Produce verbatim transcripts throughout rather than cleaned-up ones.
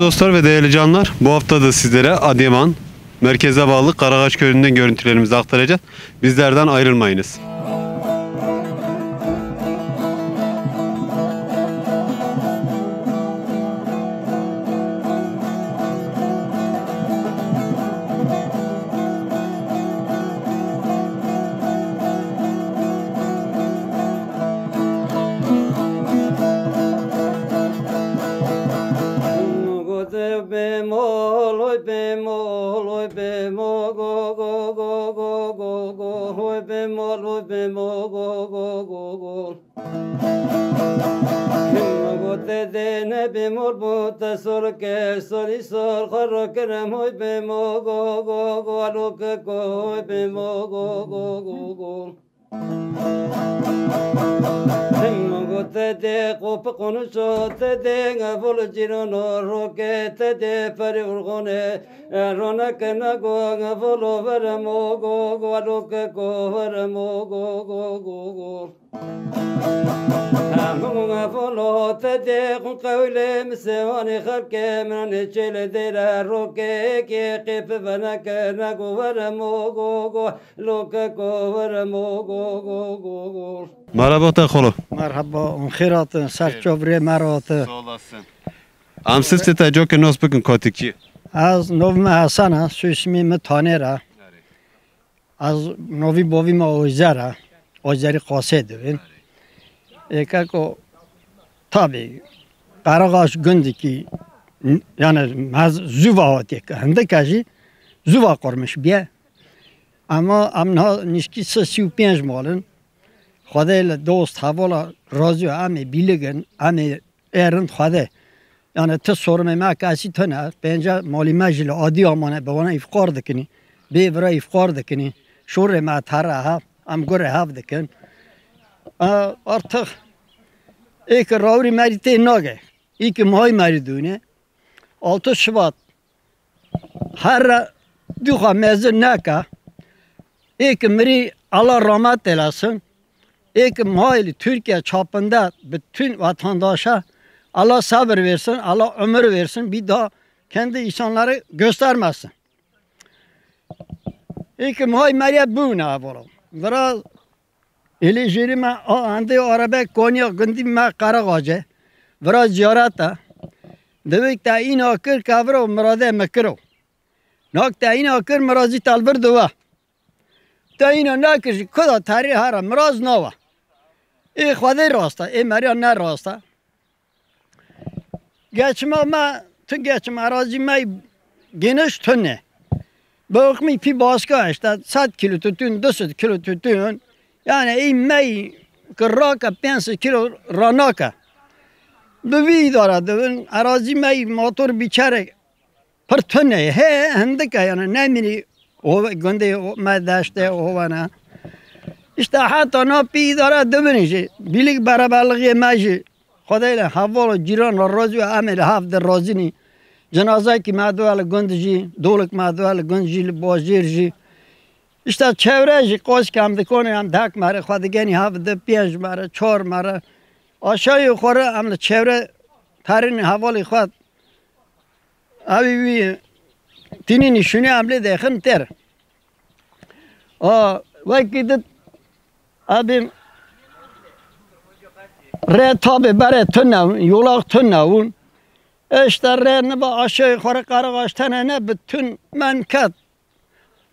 Dostlar ve değerli canlar, bu hafta da sizlere Adıyaman merkeze bağlı Karaağaç köyünden görüntülerimizi aktaracağız. Bizlerden ayrılmayınız. Te dê nebê mor bû, te sor ke, sorî sor, xwe ro kerem hoy bê mo go, go, go, alo ke ko hoy bê mo go, go, go, go. Mo go te dê qop qonuşo, te dê ngevol cîrono, roke te dê perê urxone, e, roneke nago ngevolo vere mo go, go, alo ke ko vere mo go, go, go, go. Hemû volo te dê xwe qewlê misewanê xelkê min çêlê dêre rokê kê qêp veneke nego vere mo go go loke ko vere mo go go go go. Merhaba te xolo. Merhaba, hûn xêr hatin, ser çav rê me re hate. Sağ olasın. Em sifte te cokê nos bikin kotikçi. Ez nov me Hesen e, soyismî min Taner e. Ez novî bovî me Ozer e. Ozerî Qasê dibin. Êke ku tabî Qeregaş gundikî, yani mez zûva hatiye ke hindike jî zûva qurmiş biye. Ama em niha nişkî sê sî û pênc mal in. Xwedê li dost hevala razî, em ê bîlig in, em ê ê rind Xwedê. Yani ti sormê me kesî tune, pênce malî me jî li Adiyaman e, bi wana îfqar dikinî, bê vira îfqar dikinî, şorê me tere hev, em gurê hev dikin. E, artık ê ki rawirî merî tê nage, ê ki mahî merî dûne, altı Şubat. Her re du xwe mezin neke. Ê ki mirî Allah rahmet eylesin. Ê ki mahî li Türkiye çapında bütün vatandaşa Allah sabır versin, Allah ömür versin. Bir daha kendi insanları göstermesin. Ê ki mahî meriye bûne evolo. Vira Êlê jêrî me a endê arebe Konya gundî me Qeregace. Vira ziyaret e. Divik te îna kir ke vira mirade me kiro. Nak te îna kir mirazî te li vir diwe. Te îna nekir jî kuda terî here miraz nawe. Ê Xwedê rast e, ê meriya ne rast e. Geçima me, tu geçim erazî me geniş tune. Bi hukmî pî baska işte sed kilo tütün, du sed kilo tütün. Yani ey me ki rake pênc sed kilo ranake. Bi vî îdare dibin, erazî me motor biçerek pir tune. He, hindike yani nemînî o gundê o me deşte o vana. İşte heta na pî îdare dibin jî. Bîlik beraberliğê me jî Xwedê li heval û cîran re razî û em ê li hev de razî nî. Cenazekî me diwe li gund jî, dolik me diwe li gund jî, li bajêr jî. Îşte çewre jî qas ke em dikonê em dek mere xwe digenî hev de pênc mere, çar mere. Aşağı yukarı em li çewre terînî hevalî xwe Evî wî tînî nîşûnî em lê dêxin ter. A, wekî dit evî rê tabê berê tune bûn, yolak tune bûn. Îşte rê niba aşağı yukarı Karakaş tene ne bütün memleket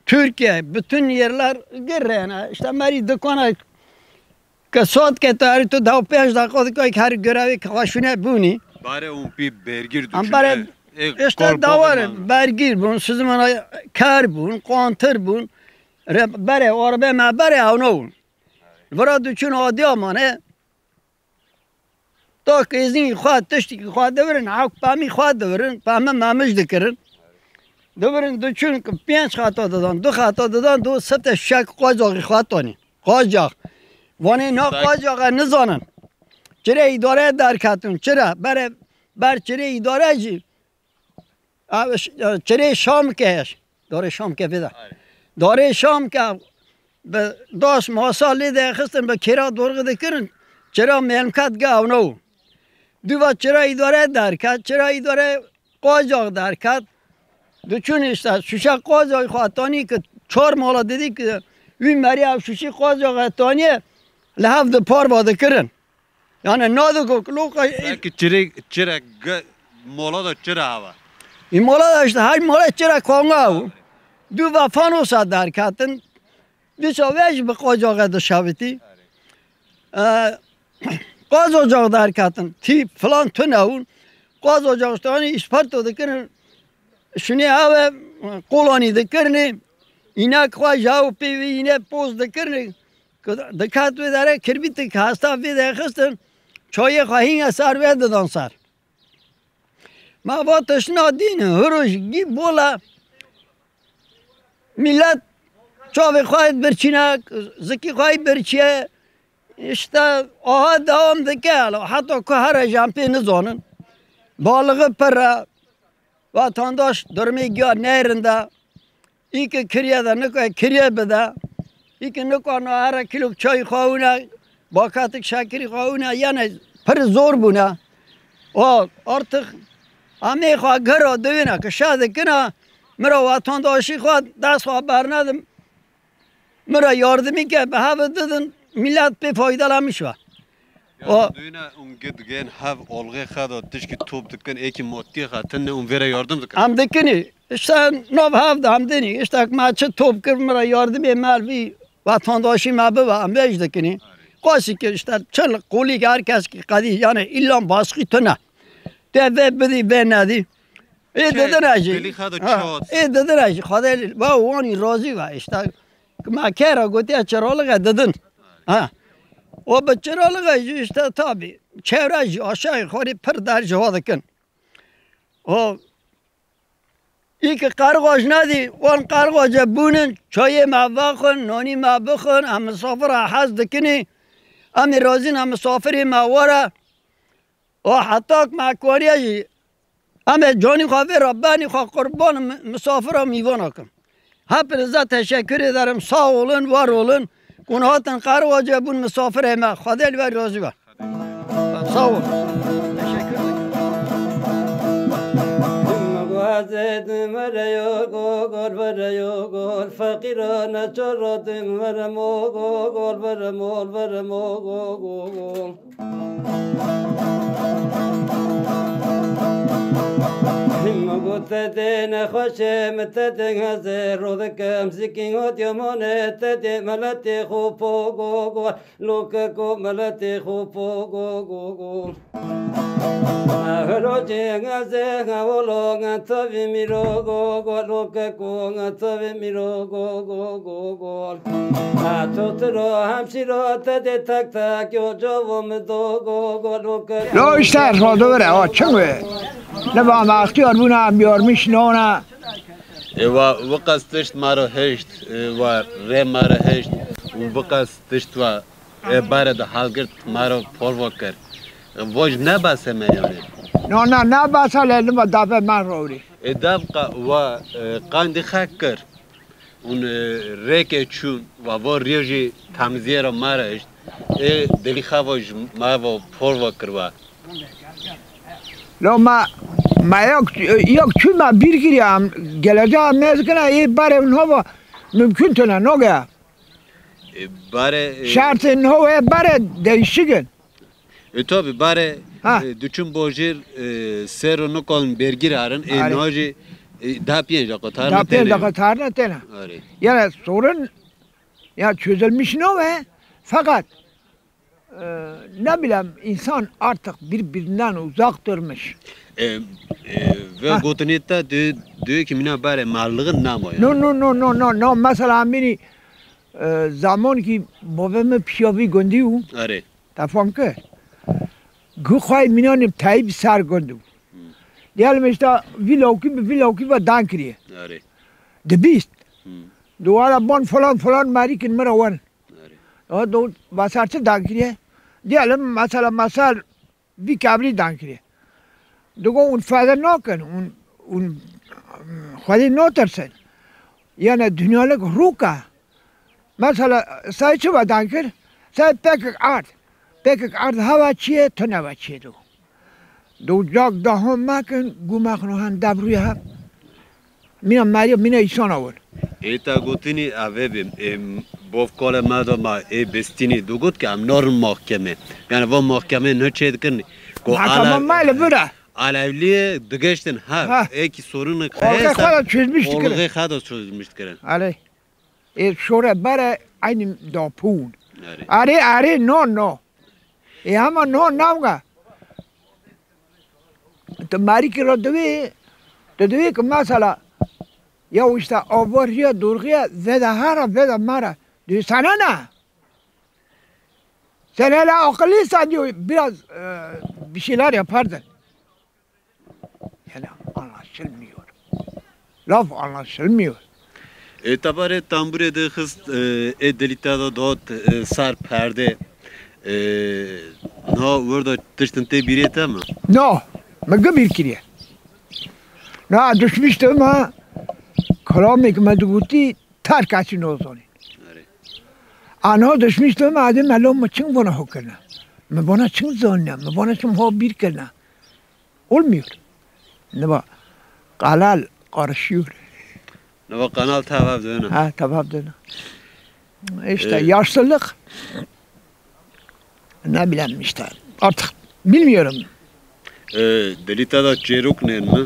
Türkiye, bütün yerler girene. İşte merî dikana ke saet ke tarî tu dew pênc dakika dikay her görevê ke xweşûne bûnî. Bare û pî bergir Em diçûn, bare e, e, işte kor davar bavê man. Bergir bûn, sizmana ker bûn, qantir bûn. Re-, bere, arbe me bere ewna bûn. Vira diçûn Adiyaman e. Da kêzî xwe, tiştî xwe divirin, hewk pemî xwe divirin, pemî memij dikirin. Divirin diçûn ki pênc xeta didan, du xeta didan, du sete şek qacaxî xwe tanî. Qacax. Vanê na Tek- qacaxe nizanin. Çirê îdare derketin, çira? Bere, ber çirê îdare jî Ev ş-, e, çirê Şamke ye. Darê Şamke vê de. Darê Şamke bi daş masa lê de xistin bi kêra dorxi dikirin. Çira memleket ge ewna bû. Dû va çira îdare derket, çira îdare Qajax derket. Diçûn işte şûşe qajaxê xwe tanî ki çar mala didî ki wî meriya şûşî qajaxê taniye li hev di parva dikirin. Yani nadik û kiloka Belkî çirek, çirek ge-, mola da çira hava. Îmola da işte her mola çira konga û du ve fanosa derketin. Dîsa vê jî bi qajaxê dişevitî. E, Qaz ocağı derketin. Tî filan tune hûn. Qaz ocağı işte hani îsparto dikirin. Şunê eve qolanî dikirinê. Înek xwe ji ew pê wî îne poz dikirinê. Diket wê dere kirbîtik hesta vê dexistin. Çayê xwe hînge ser wê didan ser. Me va tiştna dîn, hiroj gî bola. Millet çavê xwe birçîne, zikî xwe birçiye. İşte aha devam dike. Heta ku here jan pê nizanin. Balığı pir e. Vatandaş durumê giya nêrinde. Î ki kiriye de nika kiriye bide. Î ki nika na here kîlok çayî xwe wine, bakatik şekirî xwe wine, yani pir zor bûne. O artık amê xwe gera dewine ki şe dikine, mira vatandaşî xwe dest xwe bernedim. Mira yardimî ke bi hev didin, millet pê fayda lemiş be. O Yani duyuna un gid gen hev olğê xeda tişkî top dikin, êkî motiyê xetinde un vêre yardım dikin. Em dikinî. İşte nav hev de em dinî. İşte me çi top kir, mira yardimê me vî vatandaşî me bibe, em vêj dikinî. Qasî ki işte çil qolî ki her kes ki qedî, yani illa baskı tune. Te vê bidî, vê nedî. Ê Çe, didin e jî. Dilî xeda Ha, çi hat? Ê didin e jî. Xwedê va wanî razî ve işte. Me kera gotiye çiralık e didin. Ha. O bi çiralık e jî işte tabi. Çevre jî aşağı yukarı pir der ji wa dikin. O î ki qerixoj nedî, wan qerixoce bûnin, çayê me vexwin, nonî me bixwin, em misafir e hez dikinî. Em ê razîn e misafirê me were. O hetak me kariye jî. Em ê canî xwe vê re benî xwe qurban mi-, misafira mîvana kim. Hepinize teşekkür ederim. Sağ olun, var olun. Kun hatin qerwace bûn misafirê me. Xwedê li we razî be. Sağ olun. Teşekkür ederim. Guazê din vere yo gogol, vere yo gol. Feqîra neçara din vere mo gogol, vere mol, vere mo gogol. Him got te dê nexweşe, mi te deng heze, ro dikim, zikîn got yomone, te dê meletê xo po go go, loke ko meletê xo po go go go. Helo ceng heze, hawolo, ngan tavi miro go go, loke ko, ngan tavi miro go go go go. Atotiro hemşiro te de tak tak yo cavo mi do go go lo ke Lo işte, rodo vere, o çing ve. Ne ba ma ihtiyar buna, em yarmiş nona. E, wa, wiqas tişt ma re hişt, e, wa rê ma re hişt, û wiqas tişt wa, e, bare de halgirt ma re porvo kir. E, voj ne base me yani. No, na, na basa le, ne ba dabe ma rori. E, davqa wa, e, qandî xek kir. Ûn, e, rêkê çûn, wa vo riyê jî temiziyê re ma re hişt. Ê dilî xevo ji ma vo por vo kirva. Lo ma, ma yok, yok çû ma bîr kiriya, em geleceğe mezgina, ê barê nova mümkün tune, noge. E, barê, e, Şartê nova barê değişik in. E, tabi, barê, Ha. e, diçûn bojêr, e, sero nikolin bergir harin, e, Arê. Nojê, e, daha piyên jaqo tarine Daha piyên têne. Jaqo tarine têne. Arê. Yani sorun ya çözülmüş ne ve? Fakat, e, ne bileyim, insan artık birbirinden uzak durmuş. E, e, ve Ha. gotinê te diyor, diyor ki mina barê mallığı nam o yani. No, no, no, no, no, no. Mesela beni, e, zaman ki babamı piyavi gönderiyor. Arê. Te fam kir? Gu xway mînanê teyî bi ser gund bû. Diyelim işte vî lawkî bi vî lawkî ve dan kiriye. Erê. Dibîst. Hmm. Dû were ban filan filan merîkin min re wen. Erê. Ya do basar çi dan kiriye? Diyelim mesela masal vî kevrî dan kiriye. Digo hûn fede nakin, hûn, hûn Xwedê natirsin. Yani dünyalık rûka. Mesela say çi ve dan kir? Say pekik ard. Pekik ard hava çiye, tu neva çiye do. Do cak daha mekin, guma xwe hen dev rûya hev. Mîna meriya, mîna îsana wir. Ê te gotinî ev ê bim. Ê bov kale me de ma ê bistînî. Do got ki em narin mahkeme. Yani va mahkeme ne çê dikin. Ko Mahkeme ala-, me li vir e. Alevliyê digeştin hev. Ha. Ê ki sorunu Olgê xwe de çözmüş dikirin. Olgê xwe de çözmüş dikirin. Alê. Ê şore bere aynı dapûn. Erê. Erê, erê, no, no. Ê hema no navga. Tu marîkî re divê, tu divê ki mesela ya işte avariya, dorxiya, veda hara, veda mara. Dê sana ne? Sen hele akıllı insan diyor, biraz, e, bir şeyler yapardın. Yani anlaşılmıyor. Laf anlaşılmıyor. E, tebarê tamburê de xist, e, ê dilî te de dot, e, sar perde. E, na wir de tiştin tê bîrê te mi? No, me gi bîr kiriye. Na düşmüştüm ha. Kelamê ki me digotî, ter kesî nozanî. Erê. Anha düşmüştüm, adê me lo me çing vana ho kirine. Me vana çing zanine, me vana çim ho bîr kirine. Olmuyor. Niba, kanal karışıyor. Niba kanal tevav döne. Ha, tevav döne. İşte Ee, yaşlılık. Ne bileyim işte. Artık bilmiyorum. Ee, dilî te de çêrok nên mi?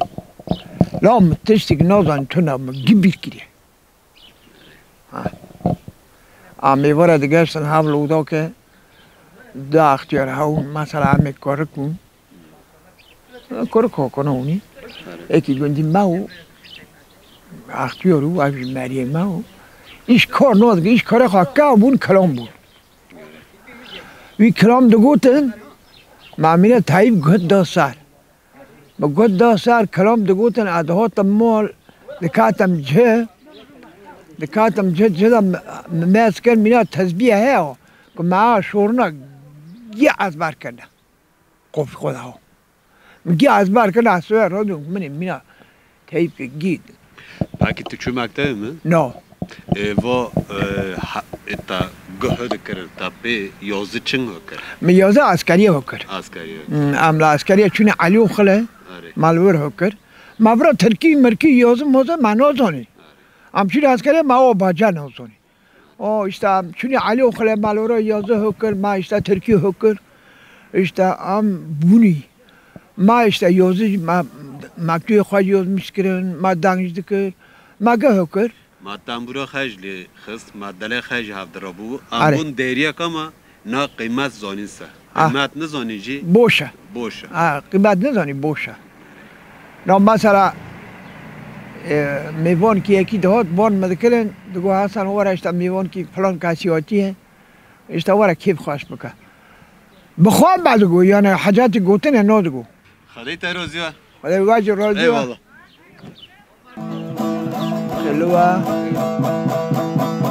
La mi tiştik nazan tuna mi gibi kiri. Ha. Amê vara digeştin havlu da ke da ihtiyar haun mesela amê korik bûn. Korik ho kono ûnî. Eki gundî me û ihtiyar û ev jî meriyê me û. Îş kar nadike, îş kare xwe ka bûn, kilam bûn. Wî kilam digotin, Mamîne Tayîb got da sar. Min got da sar, kilam digotin, ez dihatim mal, dikatim cih, dikatim cih, cih de mi, mi mez kir, mîna tezbîye heye, ku me a şorina gî ezber kirine. Qofî xwe de ha. Min gî ezber kirine, ez soya radyo, min ê mîna teyb ke gî. Belkî tu çû mektebê mi? No. Ê, va, e, ha, e, ta guh dikirin, ta pê yazı çing hukir? Min yazı askeriye hukir. Askeriye. Hmm, em li askeriye çûne Elî û Xile, Erê. Me li wir hukir. Me vira tirkî, mirkî, yazı mazı me nazanî. Erê. Em çûne askeriye, me o baca nazanî. O, işte, em çûne Elî û Xile, me li wira yazı hukir, me, işte, tirkî hukir. İşte, em bûnî. Me, işte, yazı, me, mektubê xwe yazmış kirin, me deng jî dikir, me geh hukir. Ma tembûra xwe jî lê xist, ma delê xwe jî hev dirabû. Em Erê. Bûn deriyek ama na qîmet zanîn se. Ah. Qîmet nizanî jî Boş e. Boş e. Ha, qîmet nizanî boş e. Na mesela, e, mêvankî yekî dihat, ban me dikirin, digo, Hasan, were işte mêvankî filan kesî hatiye. İşte were kêf xweş bike. Bi xwe me digo, yani hecetî gotinê nadigo. Xwedê te razî be. Xwedê we jî razî be. Eyvallah. Xêli we.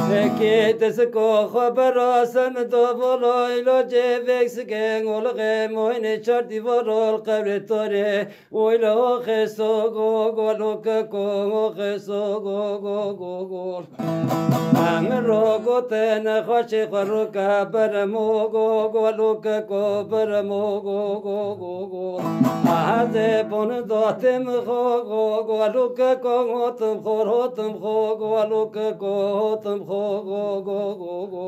Nekê te siko xwe bera ser min do volo, îlo cê vêk sikê ngolixê moyne çar dîvaro li qevrê torê. Oyla o xêso go go lo ke ko, o xêso go go go go. Em ro gotene xweşê xwe ro ke beremo go go lo ke ko beremo go go go go. Hezê bon datê min xo go go lo ke ko hotim xor hotim xo go lo ke ko hotim xo go go go go.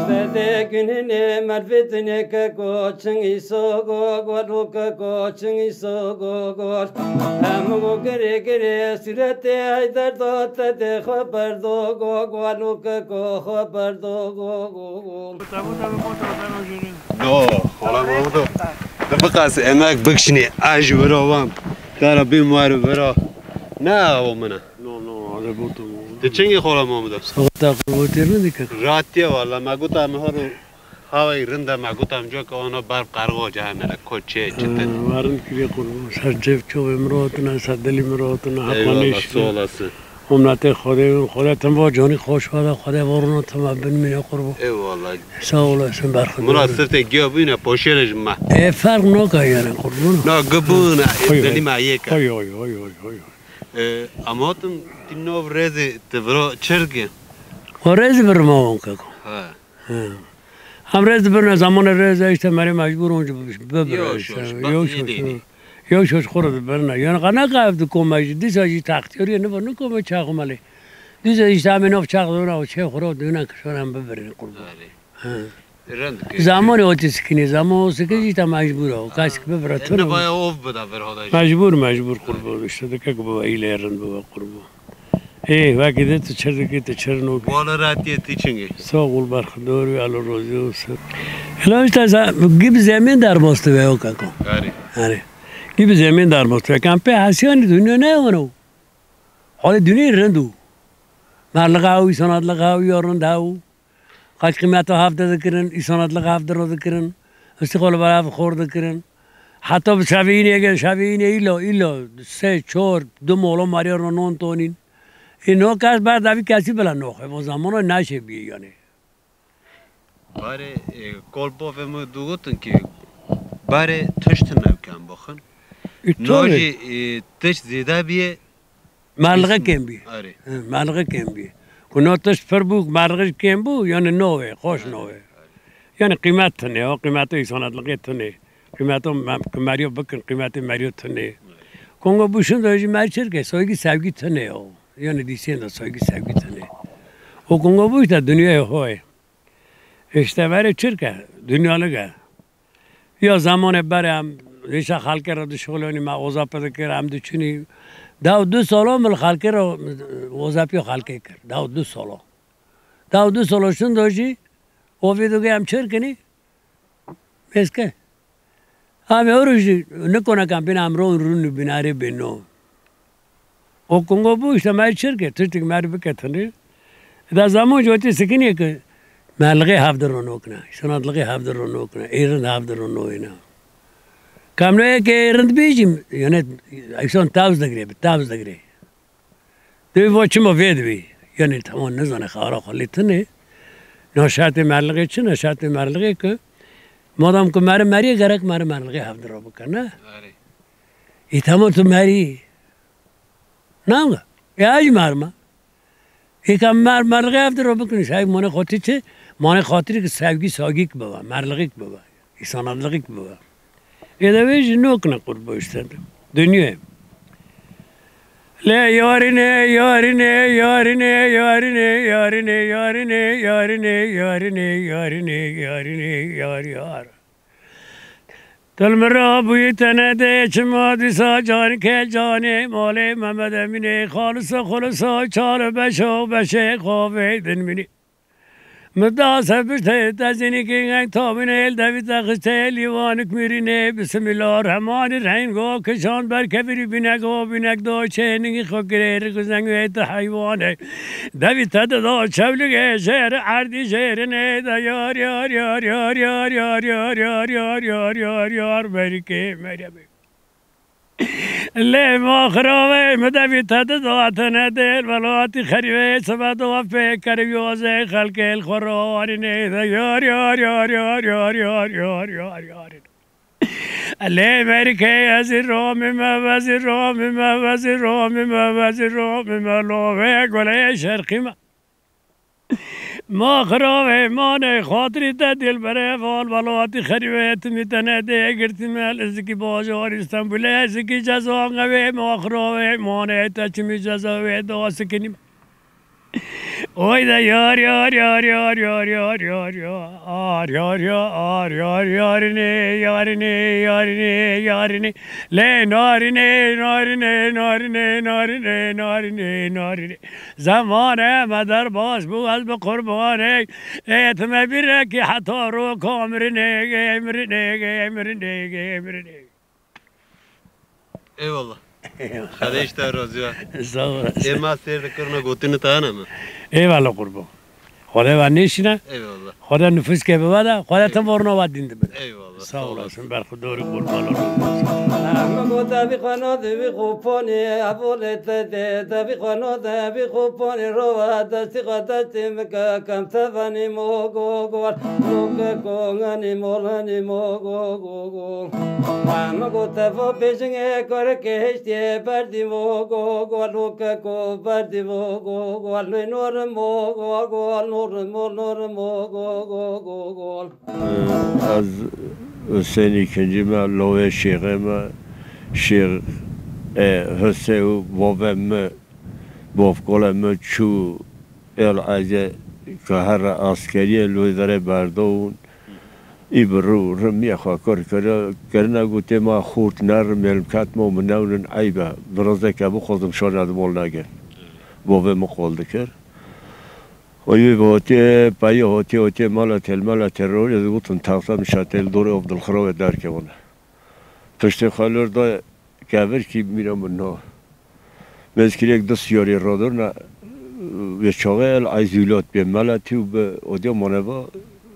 Sedê gününe mervê dinê ke goçin îso go go lo ke goçin îso go go. Em go gire gire sûretê Heyder da te de xwe berdo go go lo ke go xwe berdo go go go. No, xala Mahmudo. Tu biqas emek bikişinî, ez ji wira wan. Te re bîm war û wira. Ne awa min e. No, no, ale botum. Tu çingî xala Mahmudo? Saxta qurbo têr ne dike. Ratiye valla, me gota em haro havayî rind e, me gota em cok ana ber qergo cehennere, ko çê çitin. Ha, wa rind kiriye qurbo. Ser cev çovê min re hatine, ser dilî min re hatine, heqa Eyvallah, nêşî. Sağ olasın. Omnatê Xwedê, Xwedê tim va canî xweş bada, Xwedê va rûna tim bin mîne qurbo. Eyvallah. Sağ olasın, berxudar. Murat sirtê giya bîne, poşêre ji me. E, ferq naka yani, qurban. Na, gibûne, Oy, oy. Dilî me yek e. Oy, oy, oy, oy, oy. E, em hatin tî nav rêzê te vira çirgê. O rêzê vir ma wan keko. Ha. Ha. Em rêz dibirine, zamanê rêz e, işte merê mecbûr onca bibire. Yoş yoş, bak, yoş yoş, yoş. Yoş yoş xwe re dibirine. Yani qe ne qe ev dikome jî, dîsa jî textiyariyê niva nikome çaxumelê. Dîsa işte em ê nav çax dona û çê xwe re dûne kişan em bibirin qurban. He. Rind ke. Zamanê o tê sikinê, zaman o sikin jî te mecbûr e. O kes ki bibire tu. Nivaya ov bida vir hada jî. Mecbûr, mecbûr qurbo. İşte dike ki baba île rind baba qurbo. Ê, wekî de tu çir dikî, tu çir nokî. Wala rahatiyê tî çingê. Sağ ol, berxudor wî, Allah razı olsun. Hela işte gibi zemin derbostu ve yok ako. Gari. Yani gibi zemin derbostu ve kan pe hasiyan dünya ne var o? Hali dünya rind o. Merliğe o, sanatlığa o, yarın da o. Qeç qîmeta hevdî dikirin, îsanatliq hevdî re dikirin, îstîqbal ber hev xor dikirin. Heta bi şevînê, şevînê îlo, îlo sê, çor, du molo mariya re non tonîn. Ê no kes ber devî kesî bila noxe. O zamana neşe bîye yani. Barê, e, kol bovê min digotin ki barê tişt newken baxin. Ê, tabii. No jî, e, tişt zêde bîye, Merliğe kêm bî. Arê. Hı, merliğe kêm bî. Ku no tişt pir bû, merliğe jî kêm bû, yani no wê, xweş no wê. Yani qîmet tune, o qîmeta îsanatliqê tune. Qîmeta me-, ku meriyo bikin, qîmetê meriyo tune. Kongo bû şin de jî mer çirke, saygı sevgi tune o. Yani dîsên de saygı sevgi tune. O kongo bû işte dünyaya hoy. İşte merê çirke, dünyalık e. Ya zamanê berê em hêşa xelkê re dişixulênî, me oza pê dikir, em diçûnî. Deh û du sala min li xelkê re oza pê xelkê kir. Deh û du sala. Deh û du sala şindo jî o vîdyoyê em çêr kinî, mêske. Em ewro jî nikonekan bîna em ron rûn û bînarê bêno. O kongo bû, işte, me çirke, tiştek me bike tenê. Da zaman jî wetî sikinê ki merliğê hevdi ronokne, sanatliğê hevdi ronokne, êrind hevdi ronoyne. Kamnoyê ki êrind bî jî, yani, insan tavz digre, bi tavz digre. Dê va çima vê dibî? Yani, tamam, nizane xara xwe lê tune. Na şertê merliğê çi ne? Şertê merliğê ki, madam ki meri meriye gerek meri merliğê hevdi ro bike, ne? Arê. Ê, tamam, tu merî. Nanga. E, ay merma. Ê ka mer-, merliğê hevdi ro bikin. Şey, mane xatir çi? Mane xatir ki sevgi, sagik biba, merliğik biba, insanatlık biba. Ê de wê jî nokine qurbo işte. Dönüyor. Le yarine, yarine, yarine, yarine, yar, yar. Dil min rabûyî te nedê, çima dîsa canike canê malê Memed Emînê, xalisa xulisa çar beşo beşê xovê din mînî. Mi da se piştê tezinîkê ngeng tavînê, li devî te xistê lîwanik mîrînê, Bismillah Rehmanî Rehîm go kişand ber kevirî bînek go bînek do çêningî xwe girê rik û zeng wê tu heywanê. Devî te dida çewligê jêr erdî jêrinê de yar, yar, yar, yar, yar, yar, yar, yar, yar, yar, yar, yar, berikê Meryemê. Lê ma xiravê mi devî te dida tene dêl welatî xerîbê sibe dua pê kerî yozê xelkê li xwe rawanînê de yar, yar, yar, yar, yar, yar, yar, yar, yar. Lê merikê ez ê romîme, ez ê romîme, ez ê romîme, ez ê romîme, lovê gulê şerqî me. Ma xiravê manê xatirî te dilberê val welatî xerîbê timî te nedê girtî me li zikî bajarî Stenbulê zikî ceza ngevê ma xiravê manê te çimî ceza wê da sikinî me. Oy de yar, yar, yar, yar, yar, yar, yar, yar. Ar, yar, yar, ar, yar, yarine, yarine, yarine, yarine. Lê narine, narine, narine, narine, narine, narine. Zemane me derbas bû, ez bi qurbanê. Ê, tu me bîr nekî heta roka mirinê, mirinê, mirinê, mirinê. Eyvallah. Eyvallah. Xwedê ji te razî be. Sağ ol. Ê, ma sêr dikirina gotinê te hene mi? Eyvallah qurban. Xwedê we nêşîne. Eyvallah. Xwedê nifûskê bi we de. Xwedê te vorna we dîn dibin. Eyvallah. Sağ olasın, berxudar û qurban olun. Min got, "Evî xwe nade vî xuponê, evolê te dê, devî xwe nade vî xuponê, rova destî xwe destê min ke, kem te venî mo go go, lo ke ko ngenî mo lenî mo go go go." Min got, "Te vo bêjingê kurikê hiştiyê berdî mo go go, lo ke ko berdî mo go go, lê norim mo go go, norim mo, norim mo go go go go." Ez Husên Îkincî me, lawê şêxê me, şêx, e, Husê û bavê me, bavkola me çû El Eyzê ke here askeriyê li wê derê berdewin. Î bi rû rimiye xwe kir kir, kirine gotê ma xurt nerim, êlim ket ma min newnin eyb e. Birozeke bixwazim şana di mol nagir. Bavê min qol dikir. Û wî bi hotê, peyê hotê, hotê mala têl, mala têl rorê digotin, taxta min şatê li dorê Abdulxirawê derkevane. Piştê xwe lor da kevirkî mîna min na. Mezkirêk du siyarê radorna, wê çaxê El Eyzî wîlat bê, meletî û bi odê maneva,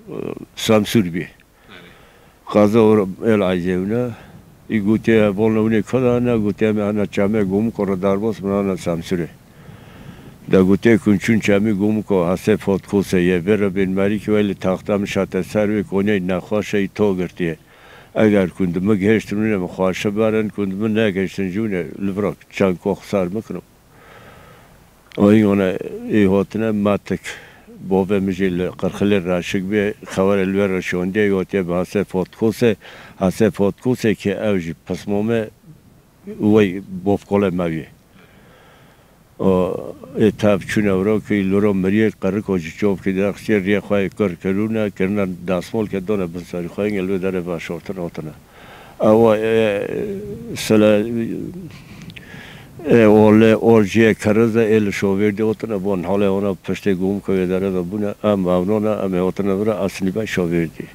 e, Samsûr bê. Qaza or El Eyzê wina. Î gotê, "Volna winê ka de hene?" Gotê, "Em hene çemê Gomiko re derbas, min hene Samsûrê." De gotê, "Kun çûn çemê Gomiko, hesê Fatkosê ye, vê re bên merî ki welê taxta min şate ser wê koney nexweşe î to girtiye. Eger kun di min gihiştin wine min xweşe berin, kun di min negihiştin jî wine li vir çend kox ser min kino." Oyîngona ê hotine Matik, bovê min jî li Qirxilê Reşik bê, xewerê li wê re şondiye, gotiye bi Hesê Fotkosê, Hesê Fotkosê ki ew jî pismome wey bovkole me wî. O, ê tev çûne wiro ki luro miriyê qiriko ji çovkî derxistiye, riyê xwe yê kir kirûne, kirine dasmol ke done bin serî xwe, yê li wê derê veşortin hotine. Ewa, e, sele, e, ole, orjiye kerize, e, li şovêrdî otine, bon, hale ona piştê gûm kevê dere de bûne, em avnona, em ê otine vira, aslî ben şovêrdî.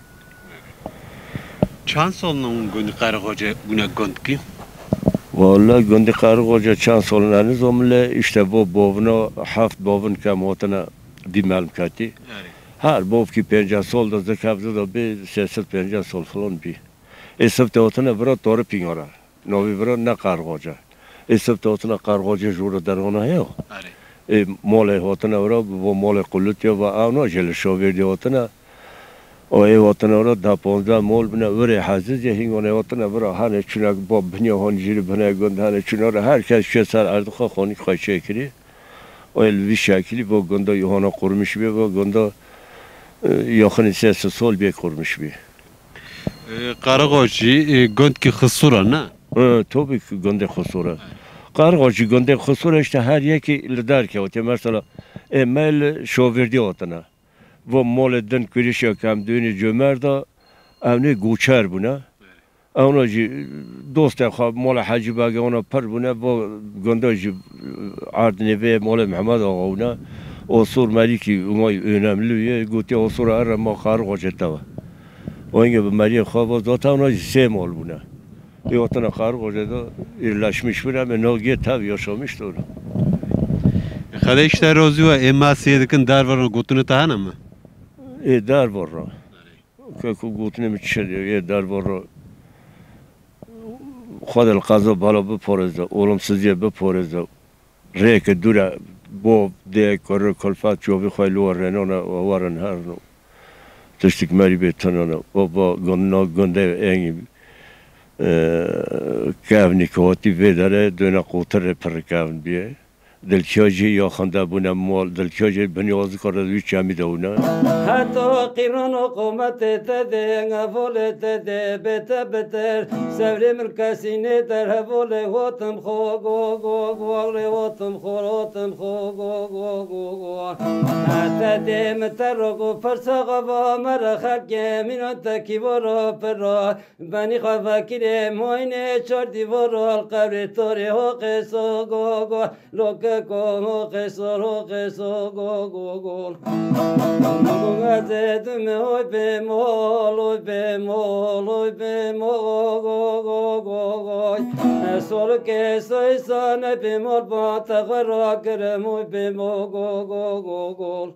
Çand sol ne hûn gundî Qerixoce bûne gundkî? Walla gundî Qerixoce çand sol ne nizom le, işte bo bovno, heft bovin kem otine dî melm ketî. Her bovkî pênceh sol de zik hevdi de bê, sê sed pênceh sol falan bî. Ê sifte hotine vira Torî Pîngara. Novî vira ne Qerxoce. Ê sifte hotine Qerxoce jûre derwana heyo. Arê. Ê molê hotine vira, bo molê Qulutya va avna jê li şovêrdî hotine. O ê hotine vira da ponzdeh mol bine, virê Hezizê hîngonê hotine vira, hane çunek bo biniya hon jîri bine gund, hane çunek re her kes çê ser erdixwe xonî xwe çêkirî. O ê li vî şekilî bo gunda hona qurmiş bê, bo gunda, e, yaxinî sê sed sol bê qurmiş bê. E, Qaraxoçî, e, gundkî Xisûr e, ne? E, tabii ki gundê Xisûr e. Qaraxoçî gundê Xisûr e, işte her yekî li derkevtê. Mesela, e, me li şovêrdî hatine. Vo molê din kurîşa kem dûnî Comer de, ewnê goçer bûne. Ewna jî dostê xwe, mola Hecî Begê ona pir bûne, bo gunda jî erdinê vê molê Mihemed Axa wina. Osur Melîkî umay önemli ye, gotiye Osur erre ma Qaraxoçê te ve. Wenge bi meriyê xwe ve, zaten ona jî sê mol bûne. Ê otine Qaraxoçê de yerleşmiş bûne, me no gê tev yaşamış de ona. Xelê işte rozî we ê masiyê dikin dervara gotine te hene mi? Ê dervara. Ke ku gotinê min çi diye, yê dervara. Xwedê li qeza bala biparêze, olumsiziyê biparêze. Rêke dûre bo dê kurê kulfet çovî xwe li we rênane, we werin herno. Tiştik merî bê tinane. Baba gunna gundê engî, e, kevnî ke hatî vê derê dûne qotirê pirr kevn bîye. Dilkiya jî yaxinde bûne mal, dilkiya jî binyazika re wî çemî de wine. Heta qîrana qometê te dê, hevolê te dê, bê te bitir. Sevrê min kesî nêder, hevolê hotim xo, go, go, go, lê hotim xo, hotim xo, go, go, go, go. Te dê min te ro go, pirsa xwe va me re xelkê, mînan te kî voro piro. Benî xwe vekirê moynê çar dîvor ol qevrê torê hoqê so go go, loke ko hoqê so, hoqê so go go go. Go gazê dime hoy bê mol, hoy bê mol, hoy bê mol go go go go. Solke soy sane bê mol ba te xwe ra kirem hoy bê mol go go go go.